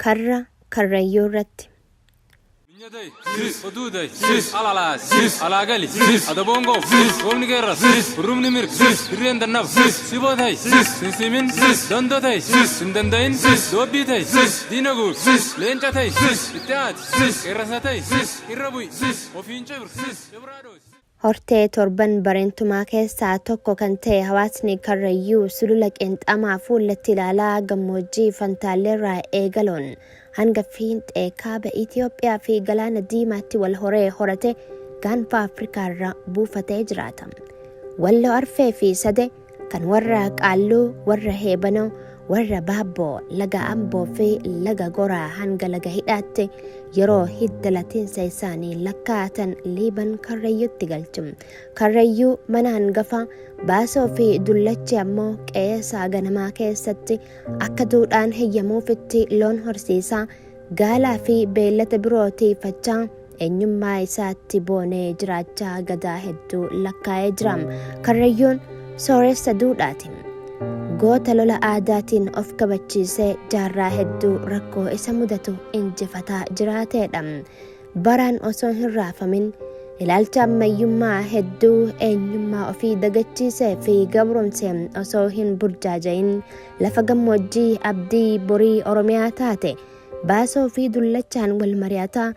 Karra Karrayyuu irratti. Hortee torban Bareentumaa keessaa tokko kan ta'e hawaasni Karrayyuu sulula Qeenxamaa fuullatti ilaalaa gammoojjii Fantaalleerraa eegaluun hanga fiixee kaaba Itoophiyaa fi galaana Diimaatti wal horee horate gaanfa Afrikaarra buufatee jiraata. Walloo Arfee fi Sade kan warra Qaalluu, warra Heebanoo, warra Baabboo, laga Amboo fi laga Goraa hanga laga Hidhaatti yeroo hidda latiinsa isaanii lakkaa'atan Liiban Karrayyuutti galchu. Karrayyuu mana hangafa, Baasoo fi Dullachi ammoo qe'eesaa ganamaa keessatti akka duudhaan heyyamuufitti loon horsiisaa, gaalaa fi beellada biroo tiiyfachaa eenyummaa isaatti boonee jiraachaa gadaa hedduu lakkaa'ee jira. Karrayyuun sooressa duudhaati. Goota lola aadaatiin of kabachiisee jaarraa hedduu rakkoo isa mudatu injifataa jiraateedha. Baraan osoo hin raafamin ilaalcha ammayyummaa hedduu eenyummaa ofii dagachiisee fi gabromse osoo hin burjaaja'in lafa gammoojjii abdii borii Oromiyaa taate Baasoo fi Dullachaan wal mari'ataa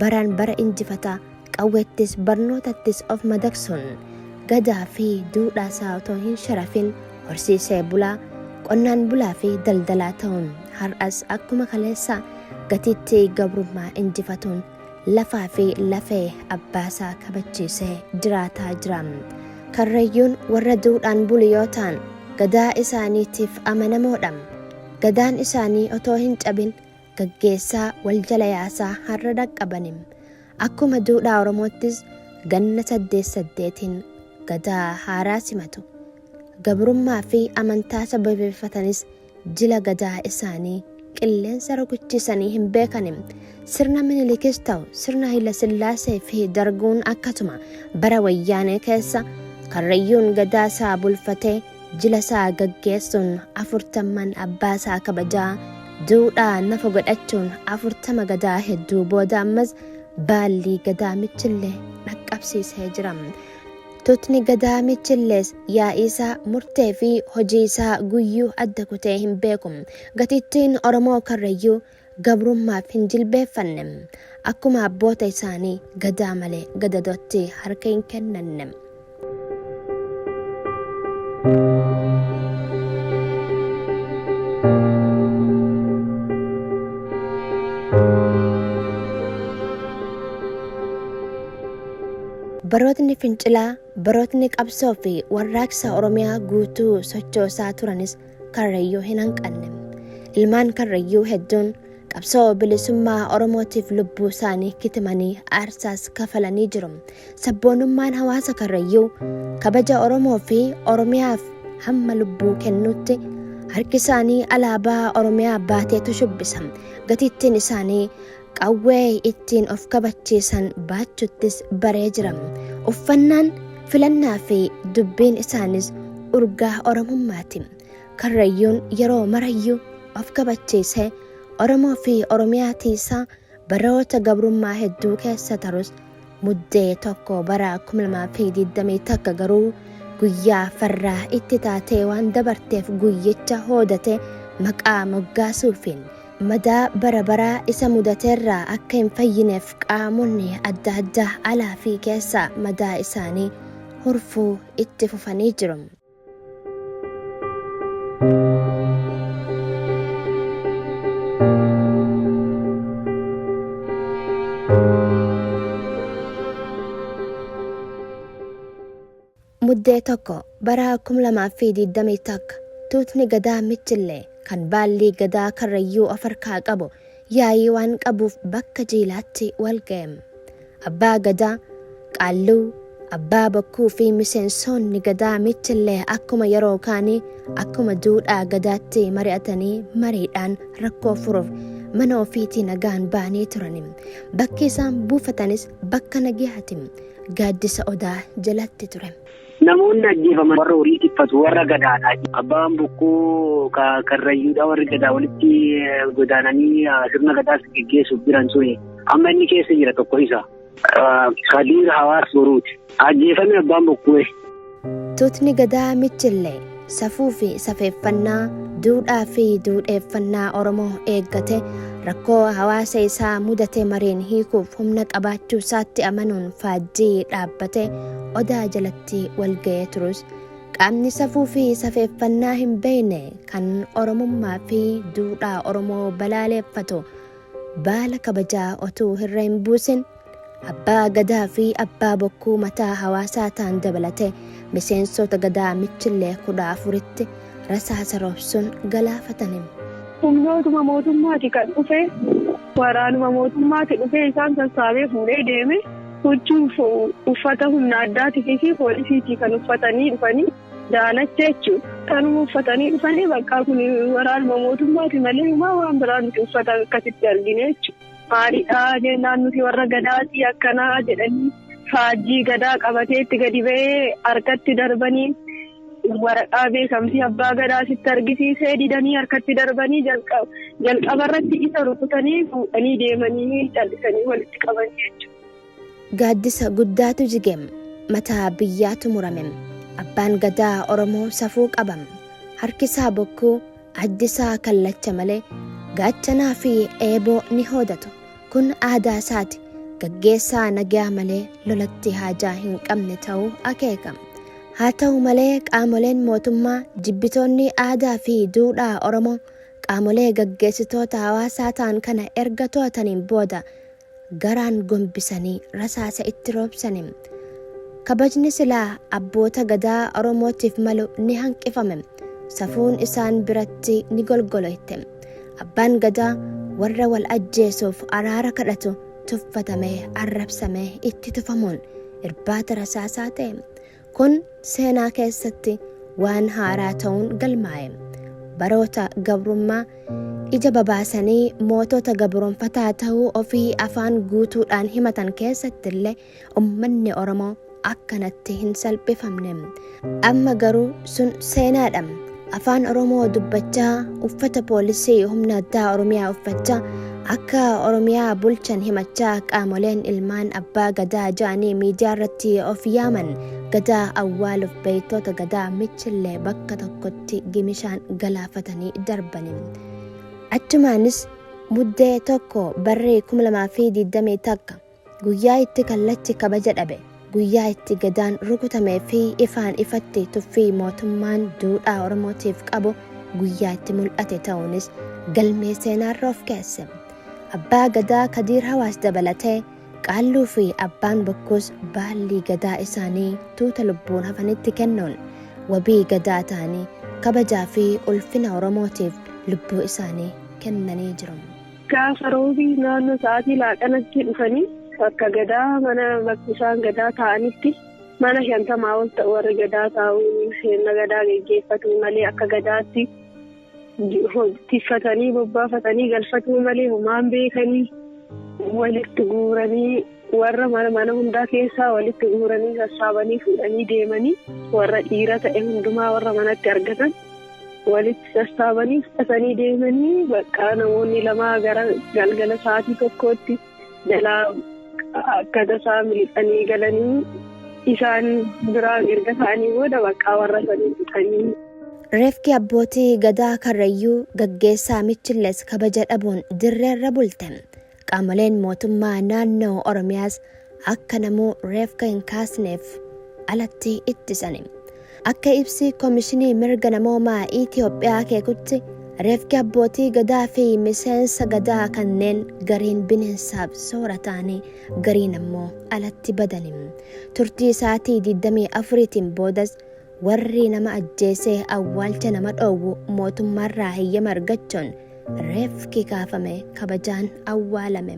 baraan bara injifataa qawweettis barnootattis of madaqsuun Gadaa fi duudhaa isaa otoo hin sharafin horsiisee bulaa, qonnaan bulaa fi daldalaa ta'uun har'as akkuma kaleessaa gatiittii gabrummaa injifatuun lafaa fi lafee abbaasaa kabachiisee jiraataa jira. Karrayyuun warra duudhaan bulu yoo ta'an Gadaa isaaniitiif amanamoodha. Gadaan isaanii otoo hin cabin gaggeessaa wal jala yaasaa har'a dhaqqabani. Akkuma duudhaa Oromoottis ganna saddeet saddeetiin Gadaa haaraa simatu. Gabrummaa fi amantaa sababeeffatanis jila Gadaa isaanii qilleensa rukuchiisanii hin beekani. Sirna Minilikis ta'u sirna Hayilasillaasee fi Darguun akkasuma bara Wayyaanee keessa Karrayyuun Gadaa isaa bulfatee jila isaa gaggeessuun afurtamman abbaa isaa kabajaa duudhaa nafa godhachuun 40 Gadaa hedduu booda ammas baallii Gadaa Michillee dhaqqabsiisee jira. Tutni Gadaa Michillees yaa'iisaa, murtee fi hojiisaa guyyuu adda kutee hin beeku. Gatiittiin Oromoo Karrayyuu gabrummaaf hin jilbeeffanne. Akkuma abboota isaanii Gadaa malee gadadootti harka hin kennanne. Barootni fincilaa, barootni qabsoo fi warraaqsa Oromiyaa guutuu sochoosaa turanis Karrayyuu hin hanqanne. Ilmaan Karrayyuu hedduun qabsoo bilisummaa Oromootiif lubbuu isaanii kitimanii aarsaas kafalanii jiru. Sabboonummaan hawaasa Karrayyuu kabaja Oromoo fi Oromiyaaf hamma lubbuu kennuutti harki isaanii alaabaa Oromiyaa baateetu shubbisa. Gatiittiin isaanii qawwee ittiin of kabachiisan baachuttis baree jira. Uffannaan, filannaa fi dubbiin isaanis urgaa Oromummaati. Karrayyuun yeroo marayyuu of kabachiisee Oromoo fi Oromiyaa tiisaa baroota gabrummaa hedduu keessa tarus Muddee 1 bara 2021 garuu guyyaa farraa itti taatee waan dabarteef guyyicha hoodate maqaa moggaasuufiin madaa bara baraa isa mudaterraa akka hin fayyineef qaamonni adda addaa alaa fi keessaa madaa isaanii hurfuu itti fufanii jiru. Muddee 1 bara 2021 tuutni Gadaa Michillee kan baallii Gadaa Karrayyuu of harkaa qabu yaa'ii waan qabuuf bakka jiilaatti wal ga'e. Abbaa Gadaa, Qaalluu, Abbaa Bokkuu fi miseensoonni Gadaa Michillee akkuma yeroo kaanii akkuma duudhaa Gadaatti mari'atanii mariidhaan rakkoo furuuf mana ofiitii nagaan ba'anii turani. Bakki isaan buufatanis bakka nagiyaati. Gaaddisa Odaa jalatti ture. Namoonni ajjeefaman warra horii tiffatu warra gadaadha. Abbaan bokkuu karrayyuudha warri gadaa walitti godaananii sirna gadaas geggeessuuf jiran suni amma inni keessa jira tokko isa. Kadiir Hawaas Boruuti. Ajjeefame abbaan bokkuu. Tuutni gadaa Michillee safuu fi safeeffannaa duudhaa fi duudheeffannaa Oromoo eeggate rakkoo hawaasa isaa mudate mariin hiikuuf humna qabaachuu isaatti amanuun faajjii dhaabbate odaa jalatti walga'ee turus qaamni safuu fi safeeffannaa hin beekne kan Oromummaa fi duudhaa Oromoo balaaleeffatu baala kabajaa otuu hirra hin buusin abbaa gadaa fi abbaa bokkuu mataa hawaasaa ta'an dabalatee miseensota gadaa Michillee 14tti rasaasa roobsuun galaafatani. Humnootuma mootummaati kan dhufe waraanuma mootummaati dhufe isaan sassaabee fuudhee deeme huccuu uffata humna addaatii fi poolisiitii kan uffatanii dhufanii daalacha jechuudha. Kanuma uffatanii dhufanii bakka kun waraanuma mootummaati malee waan biraa nuti uffata akkasitti argine jechuudha. Maalidhaa jennaan nuti warra gadaatii akkanaa jedhanii faajjii gadaa qabatee itti gadi ba'ee harkatti darbanii waraqaa beekamtii abbaa gadaa sitti argisiisee didanii harkatti darbanii jalqabarratti isa rukutanii fuudhanii deemanii callisanii walitti qaban jechuudha. Gaaddisa guddaatu jigem mataa biyyaatu murame abbaan gadaa Oromoo safuu qabam harkisaa bokkuu addisaa kallacha malee gaachanaa fi eeboo ni hoodatu kun aadaa isaati gaggeessaa nagaa malee lolatti haajaa hin qabne ta'uu akeeka. Haa ta'u malee qaamoleen mootummaa jibbitoonni aadaa fi duudhaa Oromoo qaamolee gaggeessitoota hawaasaa ta'an kana erga to'ataniin booda garaan gombisanii rasaasa itti roobsani. Kabajni silaa abboota gadaa Oromootiif malu ni hanqifame. Safuun isaan biratti ni golgoloyte. Abbaan gadaa warra wal ajjeesuuf araara kadhatu tuffatamee arrabsamee itti tufamuun irbaata rasaasaa ta'e. Kun seenaa keessatti waan haaraa ta'uun galmaa'e. Baroota gabrummaa ija babaasanii mootota gabroonfataa ta'uu ofii afaan guutuudhaan himatan keessatti illee uummanni Oromoo akkanatti hin salphifamne. Amma garuu sun seenaadha. Afaan Oromoo dubbachaa uffata poolisii humna addaa Oromiyaa uffachaa akka Oromiyaa bulchan himachaa qaamoleen ilmaan abbaa gadaa ja'anii miidiyaa irratti of yaaman gadaa awwaaluuf beeytoota gadaa Michillee bakka tokkotti gimishaan galaafatanii darbani. Achumaanis muddee 1 barri 2021 guyyaa itti kallachi kabaja dhabe guyyaa itti gadaan rukutamee fi ifaan ifatti tuffii mootummaan duudhaa Oromootiif qabu guyyaa itti mul'ate ta'uunis galmee seenaarra of keesse. Abbaa gadaa Kadiir Hawaas dabalatee qaalluu fi abbaan bokkuus baallii gadaa isaanii tuuta lubbuun hafanitti kennuun wabii gadaa ta'anii kabajaa fi ulfina Oromootiif lubbuu isaanii kennanii jiru. Gaafa roobii naannoo sa'aatii laaqanatti dhufanii bakka gadaa mana bakka isaan gadaa taa'anitti mana 50 ol ta'u warri gadaa taa'uu sirna gadaa geggeeffatu malee akka gadaatti tiffatanii bobbaafatanii galfatuu malee homaan beekanii walitti guuranii warra mana hundaa keessaa walitti guuranii sassaabanii fuudhanii deemanii warra dhiira ta'e hundumaa warra manatti argatan walitti sassaabanii fudhatanii deemanii bakka namoonni lama gara galgala sa'aatii 1tti jalaa akka tasaa miliqanii galanii isaan biraan erga ta'anii booda bakka warra sanii fixanii. Reefki abbootii gadaa Karrayyuu gaggeessaa Michillees kabaja dhabuun dirreerra bulte. Qaamoleen mootummaa naannoo Oromiyaas akka namuu reefka hin kaasneef alatti ittisani. Akka ibsi Koomishinii Mirga Namoomaa Itoophiyaa akeekutti reefki abbootii gadaa fi miseensa gadaa kanneen gariin bineensaaf soora ta'anii gariin ammoo alatti badani. Turtii sa'aatii 24tiin boodas warri nama ajjeesee awwaalcha nama dhoowwu mootummaarraa heyyama argachuun reefki kaafame kabajaan awwaalame.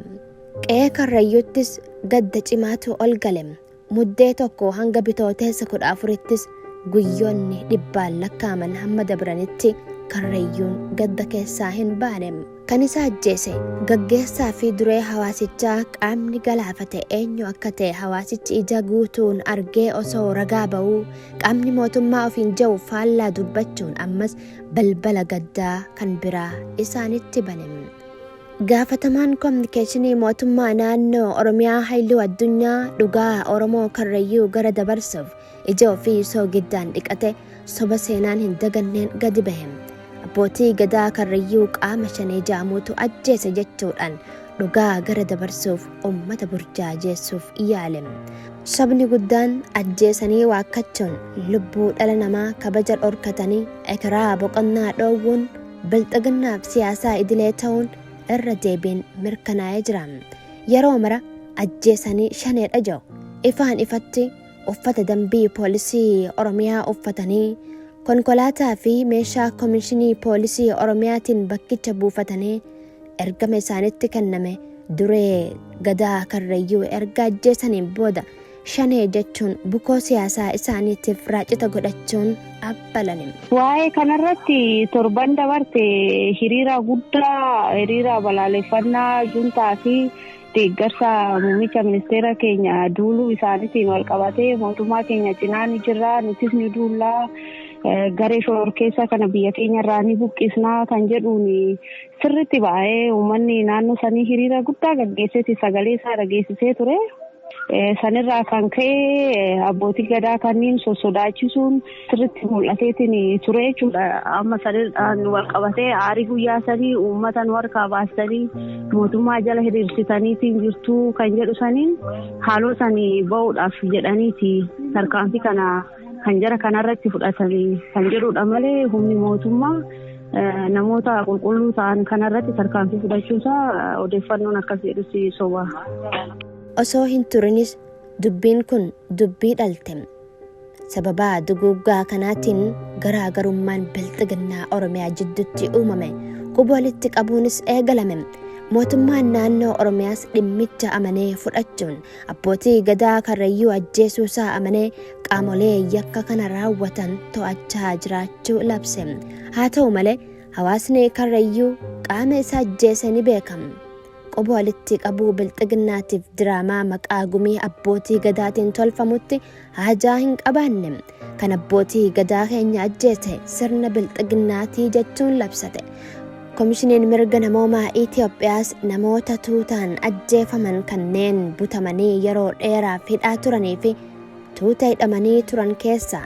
Qe'ee Karrayyuuttis gadda cimaatu ol gale. Muddee 1 hanga bitooteessa 14ttis guyyoonni dhibbaan lakkaa'aman hamma dabranitti Karrayyuun gadda keessaa hin baane. Kan isa ajjeese gaggeessaa fi duree hawaasichaa qaamni galaafate eenyu akka ta'e hawaasichi ija guutuun argee osoo ragaa ba'uu qaamni mootummaa ofiin jedhu faallaa dubbachuun ammas balbala gaddaa kan biraa isaanitti bane. Gaafatamaan kominikeeshinii mootummaa naannoo Oromiyaa Haayiluu Addunyaa dhugaa Oromoo Karrayyuu gara dabarsuuf ija ofii soogiddaan dhiqate soba seenaan hin daganneen gadi bahe. Abbootii gadaa Karrayyuu qaama shanee jaamuutu ajjeese jechuudhaan dhugaa gara dabarsuuf uummata burjaajeessuuf yaale. Sabni guddaan ajjeesanii waakkachuun lubbuu dhala namaa kabaja dhorkatanii ekeraa boqonnaa dhoowwuun bilxiginnaaf siyaasaa idilee ta'uun irra deebiin mirkanaa'ee jira. Yeroo mara ajjeesanii shaneedha jiru. Ifaan ifatti uffata dambii poolisii Oromiyaa uffatanii konkolaataa fi meeshaa komishinii poolisii Oromiyaatiin bakkicha buufatanii ergama isaanitti kenname duree gadaa Karrayyuu erga ajjeesaniin booda shanee jechuun bukoo siyaasaa isaaniitiif raacita godhachuun abbalani. Waa'ee kanarratti torban dabarte hiriira guddaa hiriira balaaleffannaa juntaa fi deeggarsa muummicha ministeera keenya duuluu isaaniitiin wal qabatee mootummaa keenya cinaa ni jirra, nutis ni duullaa, garee shororkeessa kana biyya keenya irraa ni buqqisnaa kan jedhuun sirriitti baay'ee uummanni naannoo sanii hiriira guddaa gaggeesseeti sagalee isaa dhageessisee ture. Sanirraa kan ka'e abbootii gadaa kanneen sossodaachisuun sirriitti mul'ateetiin ture jechuudha. Amma sanirraan wal qabatee aarii guyyaa sanii uummata nu harkaa baastanii mootummaa jala hiriirsitaniitiin jirtu kan jedhu saniin haaloo sanii ba'uudhaaf jedhaniiti tarkaanfii kana kan jara kanarratti fudhatanii kan jedhudha malee humni mootummaa namoota qulqulluu ta'an kanarratti tarkaanfii fudhachuusaa odeeffannoon akkas jedhus soba. Osoo hin turinis dubbiin kun dubbii dhalte. Sababa duguuggaa kanaatiin garaagarummaan bilxiginnaa Oromiyaa jidduutti uumame quba walitti qabuunis eegalame. Mootummaan naannoo Oromiyaas dhimmicha amanee fudhachuun abbootii gadaa Karrayyuu ajjeesuusaa amanee qaamolee yakka kana raawwatan to'achaa jiraachuu labse. Haa ta'u malee hawaasni Karrayyuu qaama isa ajjeese ni beekama. Quba walitti qabuu bilxiginnaatiif diraamaa maqaa gumii abbootii gadaatiin tolfamutti haajaa hin qabaanne. Kan abbootii gadaa keenya ajjeese sirna bilxiginnaatii jechuun labsate. Komishiniin mirga namoomaa Itoophiyaas namoota tuutaan ajjeefaman kanneen butamanii yeroo dheeraaf hidhaa turanii fi tuuta hidhamanii turan keessaa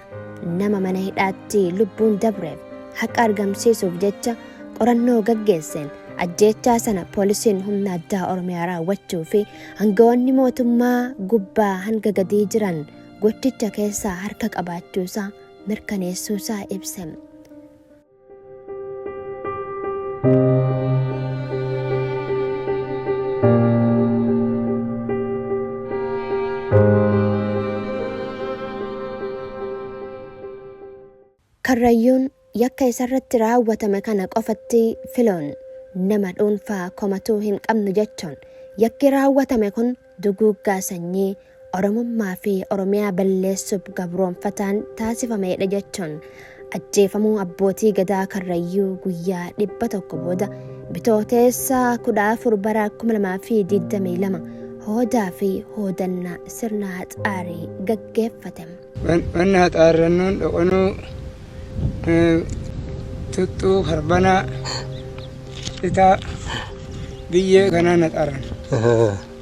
nama mana hidhaatti lubbuun dabreef haqa argamsiisuuf jecha qorannoo gaggeesseen ajjeechaa sana poolisiin humna addaa Oromiyaa raawwachuu fi aangawoonni mootummaa gubbaa hanga gadii jiran gochicha keessaa harka qabaachuusaa mirkaneessuusaa ibse. Karrayyuun yakka isarratti raawwatame kana qofatti filoon nama dhuunfaa komatuu hin qabnu jechuun yakki raawwatame kun duguuggaa sanyii Oromummaa fi Oromiyaa balleessuuf gabroonfataan taasifamedha jechuun ajjeefamuu abbootii gadaa Karrayyuu guyyaa 100 booda bitooteessa 14 bara 2022 hoodaa fi hoodannaa sirna haxaarii gaggeeffate. Wanni haxaarrannuun dhoqonuu, tuttuu, harbanaa, citaa, biyyee kanaan haxaarranna.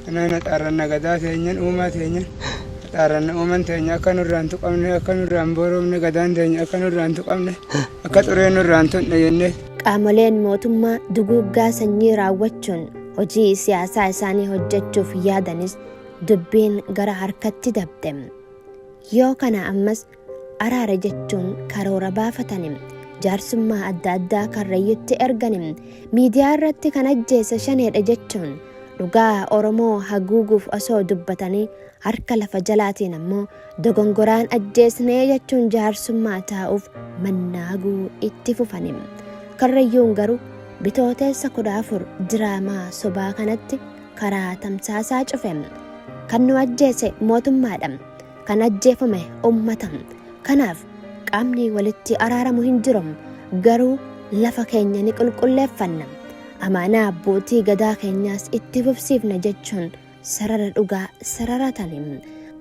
Kanaan haxaarranna gadaa teenyan uumaa teenyan haxaarranna uuman teenya akka nurraan tuqamne akka nurraan booroomne gadaan teenya akka nurraan tuqamne akka xureen nurraan tunne jennee. Qaamoleen mootummaa duguuggaa sanyii raawwachuun hojii siyaasaa isaanii hojjechuuf yaadanis dubbiin gara harkatti dabde. Yoo kana ammas araara jechuun karoora baafatani jaarsummaa adda addaa Karrayyutti ergani miidiyaa irratti kan ajjeese shaneedha jechuun dhugaa Oromoo haguuguuf osoo dubbatanii harka lafa jalaatiin ammoo dogongoraan ajjeesnee jechuun jaarsummaa taa'uuf mannaaguu itti fufani. Karrayyuun garuu bitooteessa 14 diraamaa sobaa kanatti karaa tamsaasaa cufe. Kan nu ajjeese mootummaadha. Kan ajjeefame uummata. Kanaaf qaamni walitti araaramu hin jiru. Garuu lafa keenya ni qulqulleeffanna. Amaanaa abbootii gadaa keenyaas itti fufsiifna jechuun sarara dhugaa sararatani.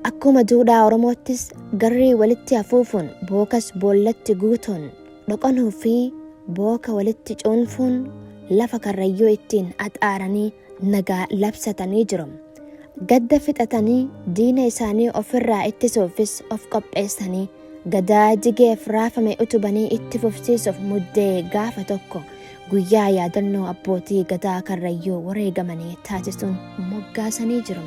Akkuma duudhaa Oromoottis garrii walitti afuufuun, bookas boollatti guutuun, dhoqonuu fi booka walitti cuunfuun lafa Karrayyuu ittiin axaaranii nagaa labsatanii jiru. Gadda fixatanii diina isaanii ofirraa ittisuufis of qopheessanii Gadaa jigeef raafame utubanii itti fufsiisuuf Muddee gaafa 1 guyyaa yaadannoo abbootii Gadaa Karrayyuu wareegamanii taasisuun moggaasanii jiru.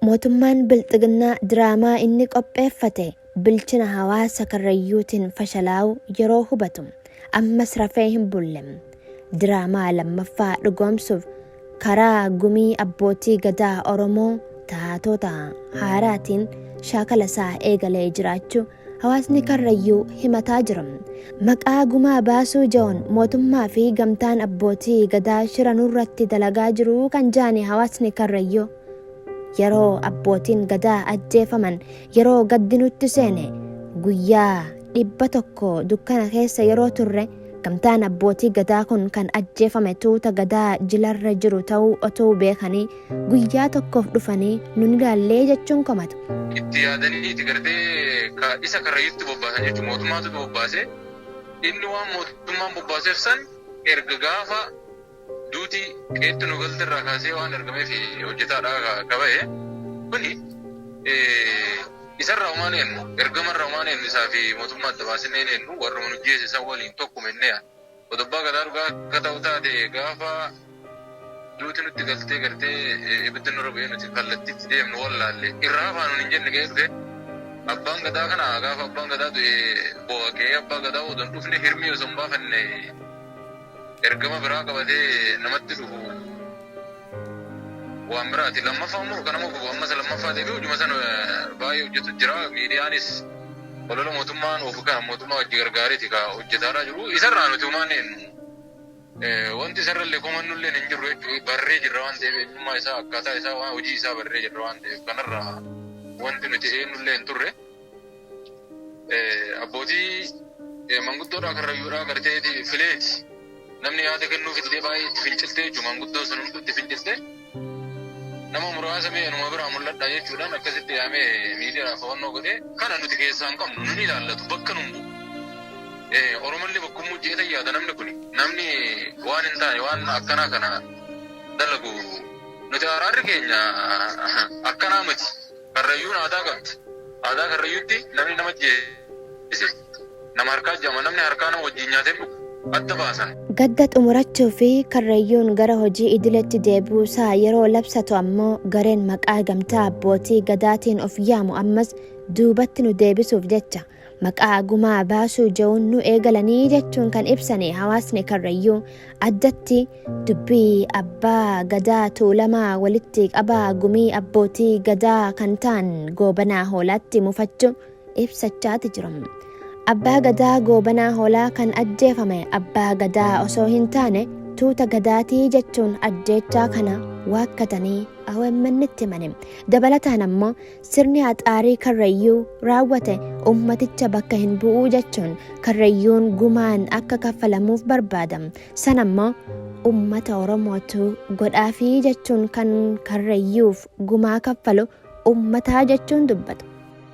Mootummaan Bilxiginnaa diraamaa inni qopheeffate bilchina hawaasa Karrayyuutiin fashalaa'uu yeroo hubatu ammas rafee hin bulle. Diraamaa lammaffaa dhugoomsuuf karaa Gumii Abbootii Gadaa Oromoo taatota haaraatiin shaakala isaa eegalee jiraachuu hawaasni Karrayyuu himataa jira. Maqaa gumaa baasuu ja'uun mootummaa fi gamtaan abbootii Gadaa shira nurratti dalagaa jiru kan ja'ani hawaasni Karrayyuu, Yeroo abbootiin Gadaa ajjeefaman, yeroo gaddi nutti seene, guyyaa 100 dukkana keessa yeroo turre, gamtaan abbootii Gadaa kun kan ajjeefame tuuta Gadaa jilarra jiru ta'uu otuu beekanii guyyaa tokkoof dhufanii nun ilaallee jechuun komatu. Itti yaadaniiti gartee ka isa Karrayyuutti bobbaasan jechuudha. Mootummaatu bobbaase. Inni waan mootummaan bobbaaseef san erga gaafa Duuti qe'etti nu galte irraa kaasee waan ergameef hojjetaadha ka bahe kuni isarraa homaa hin eennu, ergama irraa homaa hin eennu, isaa fi mootummaa adda baasinee hin eennu, warruma nu jeese san waliin tokkuma innee yaadna. Odoo abbaa gadaa dhugaa akka ta'u taate gaafa duuti nutti galtee gartee ibiddi nurra bu'ee nuti kallattiitti deemnu wallaalle irraa hafaa nuun hin jenne qe'ee dhufe abbaan gadaa kana gaafa abbaan gadaa du'e boo'a qe'ee abbaa gadaa odoo hin dhufne hirmii osoo hin baafanne ergama biraa qabatee namatti dhufu waan biraati. Lammaffaa immoo kan nama gubu ammas lammaffaa deebi'ee hojuma sana baay'ee hojjetu jira. Miidiyaanis olola mootummaan oofu kana mootummaa wajji gargaareeti ka hojjetaadhaa jiru. Isarraa nuti humaan eenyu wanti isarrallee komannullee hin jirru jechuudha. Barree jirra waan ta'eef eenyummaa isaa akkaataa isaa waan hojii isaa barree jirra waan ta'eef kanarraa wanti nuti eenyullee hin turre. Abbootii manguddoodhaa Karrayyuudhaa garteeti fileeti. Namni yaada kennuuf illee baay'ee itti finciltee jechuudha. Manguddoon sun hunduu itti finciltee nama muraasa mee anuma biraa mul'adhaa jechuudhaan akkasitti yaamee miidiyaadhaaf hubannoo godhee kana nuti keessaa hin qabnu nun ilaallatu bakka nun bu'u. Oromollee bakkumuu jeetan yaada namni kuni namni waan hin taane waan akkanaa kana dalagu nuti araarri keenya akkanaa miti. Karrayyuun aadaa qabdi. Aadaa Karrayyuutti namni nama ajjeese nama harkaa jedhama. Namni harkaa nama wajjin nyaatee dhugu adda baasan. Gadda xumurachuu fi Karrayyuun gara hojii idileetti deebi'uusaa yeroo labsatu ammoo gareen maqaa Gamtaa Abbootii Gadaatiin of yaamu ammas duubatti nu deebisuuf jecha maqaa gumaa baasuu je'uun nu eegalanii jechuun kan ibsani hawaasni Karrayyuu addatti dubbii Abbaa Gadaa Tuulamaa walitti qabaa gumii abbootii Gadaa kan ta'an Goobanaa Hoolaatti mufachuu ibsachaati jiru. Abbaa Gadaa Goobanaa Hoolaa kan ajjeefame Abbaa Gadaa osoo hin taane tuuta Gadaatii jechuun ajjeechaa kana waakkatanii OMNtti himani. Dabalataan ammoo Sirni Axaarii Karrayyuu raawwate ummaticha bakka hin bu'uu jechuun Karrayyuun gumaan akka kaffalamuuf barbaada. Sana immoo ummata Oromootu godhaafii jechuun kan Karrayyuuf gumaa kaffalu ummataa jechuun dubbatu.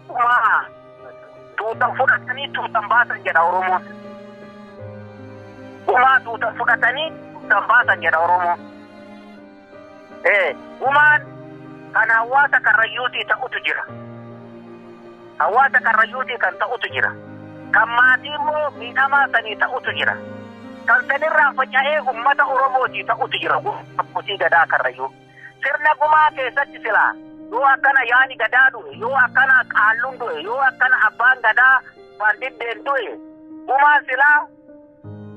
Gumaa tuutan fudhatanii tuutan baasan jedha Oromoon. Gumaa tuutan fudhatanii tuutan baasan jedha Oromoon. Gumaan kan hawaasa Karrayyuutii ta'utu jira. Hawaasa Karrayyuutii kan ta'utu jira. Kan maatii immoo miidhamaa sanii ta'utu jira. Kan sanirraa faca'ee ummata Oromootii ta'utu jira. Abbootii Gadaa Karrayyuu. Sirna gumaa keessatti silaa yoo akkana yaani Gadaa du'e, yoo akkana qaalluun du'e, yoo akkana abbaan Gadaa Faandiddeen du'e, gumaan silaa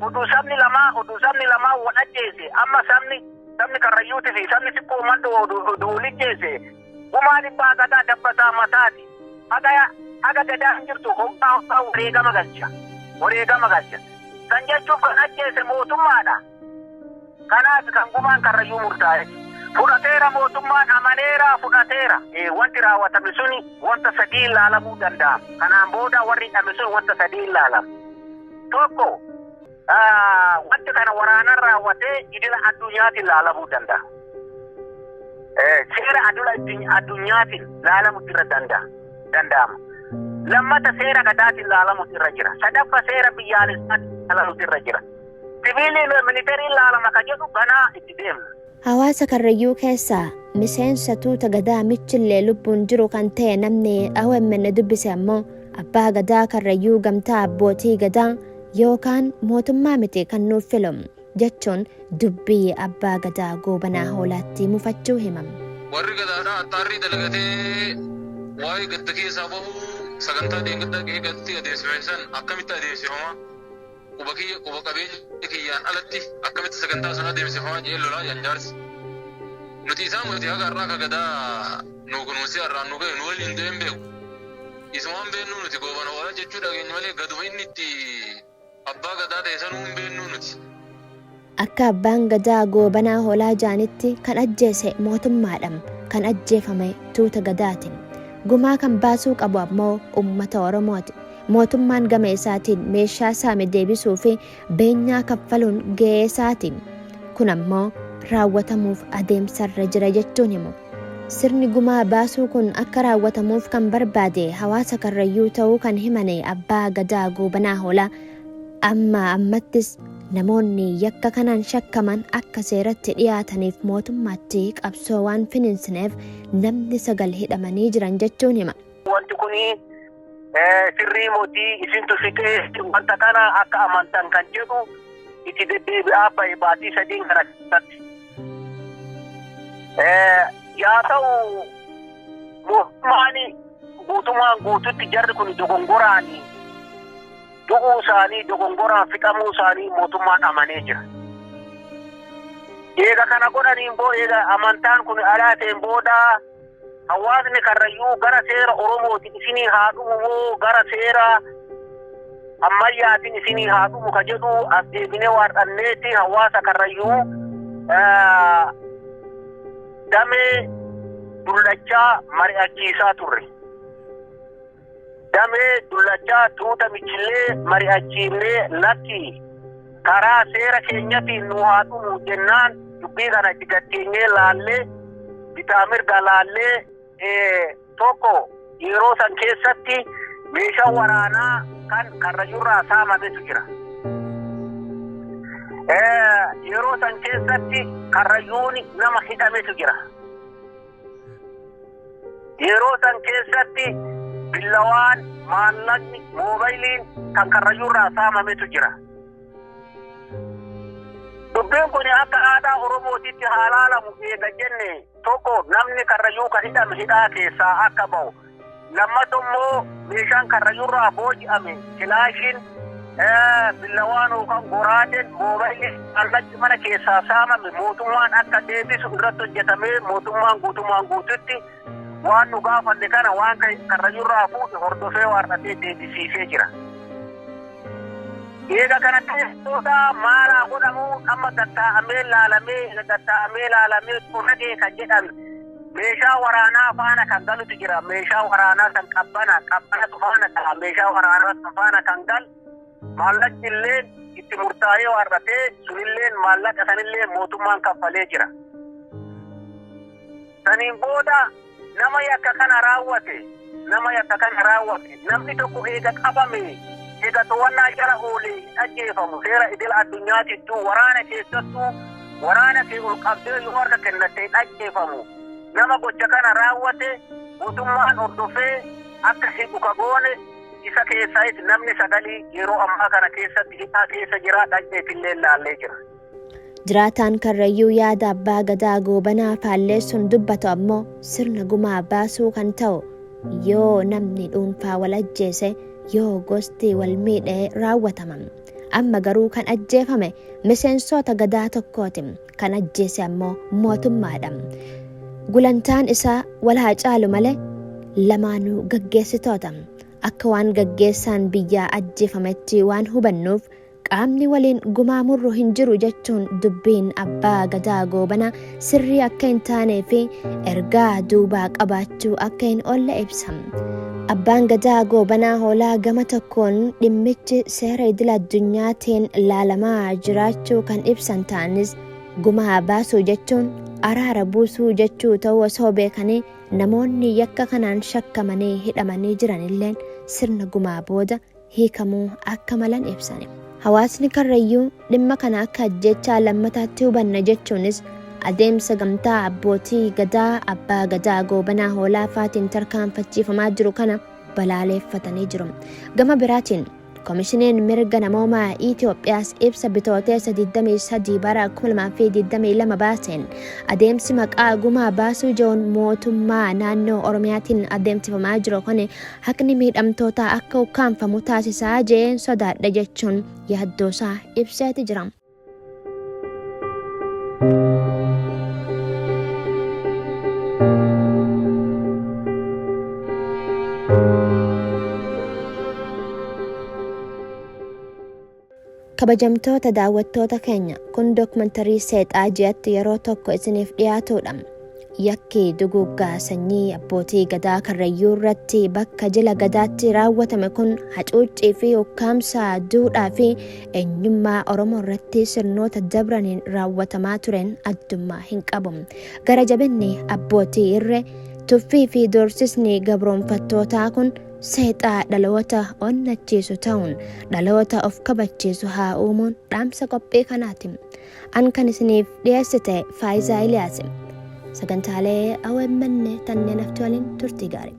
Oduu sabni lamaa oduu sabni lamaa wal ajjeese amma sabni sabni Karrayyuuti fi sabni Sikkoo Mandoo oduu oduu wal ajjeese gumaa dhibbaa gadaa dabbasaa mataati haga haga gadaan jirtu hoggaa hoggaa wareegama galcha wareegama galcha san jechuuf kan ajjeese mootummaadha kanaaf kan gumaan Karrayyuu murtaa'e. Fudhateera, mootummaan amaneera, fudhateera. Wanti raawwatame suni wanta sadii ilaalamuu danda'a. Kanaan booda warri hidhame sun wanta sadii ilaalama. Tokko, wanti kana waraanaan raawwatee idila addunyaatiin ilaalamuu danda'a. Seera addunyaatiin ilaalamuutu irra danda'ama. Lammata, seera gadaatiin ilaalamuutu irra jira. Sadaffa, seera biyyaalessaatiin ilaalamuutu irra jira. Siviilii militariin ilaalama ka jedhu ganaa itti deemna. Hawaasa Karrayyuu keessaa miseensa tuuta gadaa Michillee lubbuun jiru kan ta'e namni OMN dubbise ammoo, abbaa gadaa Karrayyuu gamtaa abbootii gadaa yookaan mootummaa miti kan nuuf filu jechuun dubbii abbaa gadaa Goobanaa Hoolaatti mufachuu himam. Warri gadaadhaa attaarrii dalagatee waa'ee gadda keessaa bahuu sagantaa deeggardaa gahee gatti adeemsifame san akkamitti adeemsifama? Quba kiyya, quba qabeenya kiyyaan alatti akkamitti sagantaa sun adeemsifamaa jedhee lolaa janjaarsi. Nuti isaan nuti haga har'aa ka gadaa nu kunuunsee har'aan nu gahe nu waliin du'ee hin beeku. Isumaan beennuu nuti Goobana Hoolaa jechuu dhageenya malee gaduma inni itti abbaa gadaa ta'e sanuu hin beennuu nuti. Akka abbaan gadaa Goobanaa Hoolaa jaanitti, kan ajjeese mootummaadha. Kan ajjeefame tuuta gadaatiin. Gumaa kan baasuu qabu ammoo uummata Oromooti. Mootummaan gama isaatiin meeshaa saame deebisuu fi beenyaa kaffaluun gahee isaati. Kun ammoo raawwatamuuf adeemsarra jira jechuun himu. Sirni gumaa baasuu kun akka raawwatamuuf kan barbaade hawaasa Karrayyuu ta'uu kan himane abbaa gadaa Goobanaa Hoolaa, amma ammattis namoonni yakka kanaan shakkaman akka seeratti dhiyaataniif mootummaatti qabsoo waan finiinsineef namni sagal hidhamanii jiran jechuun hima. Wanti kuni sirrii mootii isintu fixee wanta kana akka amantan kan jedhu itti deddeebi'aa bahe baatii 3n kana keessatti. Yaa ta'u, mootummaan guutumaan guututti jarri kun dogongoraan du'uu isaanii, dogongoraan fixamuu isaanii mootummaan amanee jira. Eega kana godhaniin boo, eega amantaan kun alaa ta'een booda, hawaasni Karrayyuu gara seera Oromootiin isinii haa dhumu moo gara seera ammayyaatiin isinii haa dhumu ka jedhu as deebinee waardhanneeti hawaasa Karrayyuu damee dullachaa mari'achiisaa turre. Damee dullachaa tuuta Michillee mari'achiifnee, lakki, karaa seera keenyatiin nu haa dhumu jennaan, dubbii kana itti gatteenyee laallee, bitaa mirga laallee, tokko, yeroo san keessatti meeshaa waraanaa kan Karrayyuurraa saamametu jira. Yeroo san keessatti Karrayyuun nama hidhametu jira. Yeroo san keessatti billawaan, maallaqni, moobayiliin kan Karrayyuurraa saamametu jira. Dubbiin kun akka aadaa Oromootitti haa laalamu eega jenne, tokko, namni Karrayyuu kan hidhame hidhaa keessaa akka ba'u. Lammata immoo meeshaan Karrayyuurraa booji'ame, kilaashiin, billawaan yookaan goraadeen, moobayilii, maallaqni mana keessaa saamame mootummaan akka deebisu irratti hojjetamee, mootummaan guutummaan guututti waan nu gaafanne kana, waan Karrayyuurraa fuudhe hordofee waarratee deebisiisee jira. Eega kana keessoota maalaa godhamu amma gatta'amee laalamee, gatta'amee laalamee, xurragee kan jedhame meeshaa waraanaa faana kan galutu jira. Meeshaa waraanaa kan qabbana qabbanatu faana gala. Meeshaa waraanaa kan faana kan gal maallaqni illee itti murtaa'ee waarratee, sunillee maallaqa sanillee mootummaan kaffalee jira. Saniin booda nama yakka kana raawwate, nama yakka kana raawwate, namni tokko eega qabame, eega to'annaa jala oolee hin ajjeefamu. Seera idil addunyaatittuu, waraana keessattuu, waraana kee ol qabdee yoo harka kennatte hin ajjeefamu. Nama gocha kana raawwate mootummaan hordofee akka hidhu ka goone, isa keessaayis namni sagalii yeroo ammaa kana keessatti hidhaa keessa jira, dhaqneetillee laallee jira. Jiraataan Karrayyuu yaada abbaa gadaa Goobanaa faalleessuun dubbatu ammoo, sirna gumaa baasuu kan ta'u yoo namni dhuunfaa wal ajjeese, yoo gosti wal miidhe raawwatama. Amma garuu kan ajjeefame miseensota gadaa tokkooti. Kan ajjeese ammoo mootummaadha. Gulantaan isaa wal haa caalu malee lamaanuu gaggeessitoota. Akka waan gaggeessaan biyyaa ajjeefametti waan hubannuuf Qaamni waliin gumaa murru hin jiru jechuun dubbiin Abbaa Gadaa Goobanaa sirrii akka hin taanee fi ergaa duubaa qabaachuu akka hin oolle ibsa. Abbaan Gadaa Goobanaa Hoolaa gama tokkoon dhimmichi seera idil addunyaatiin laalamaa jiraachuu kan ibsan ta'anis, gumaa baasuu jechuun araara buusuu jechuu ta'uu osoo beekanii namoonni yakka kanaan shakkamanii hidhamanii jiranilleen sirna gumaa booda hiikamuu akka malan ibsani. Hawaasni Karrayyuu dhimma kana akka ajjeechaa lammataatti hubanna jechuunis adeemsa gamtaa abbootii Gadaa Abbaa Gadaa Goobanaa Hoolaa faatiin tarkaanfachiifamaa jiru kana balaaleeffatanii jiru. Gama biraatiin Komishiniin Mirga Namoomaa Itoophiyaas ibsa Bitooteessa 23 bara 2022 baaseen adeemsi maqaa gumaa baasuu je'uun mootummaa naannoo Oromiyaatiin adeemsifamaa jiru kun haqni miidhamtootaa akka ukkaamfamu taasisaa je'een sodaadha jechuun yaaddoosaa ibseeti jira. Kabajamtoota daawwattoota keenya kun dookumantarii seexaa ji'atti yeroo tokko isiniif dhiyaatudha. Yakki duguuggaa sanyii abbootii Gadaa Karrayyuu irratti bakka jila Gadaatti raawwatame kun hacuuccii fi ukkaamsa duudhaa fi eenyummaa Oromoo irratti sirnoota dabraniin raawwatamaa tureen addummaa hin qabu. Gara jabinni abbootii irree, tuffii fi doorsisni gabroomfattootaa kun seexaa dhaloota onnachiisu ta'uun dhaloota of kabachiisu haa uumuun dhaamsa qophii kanaati. An kan isiniif dhiyeessite Faayizaa Iliyaasi. Sagantaalee OMN tanneen hafte waliin turtii gaarii.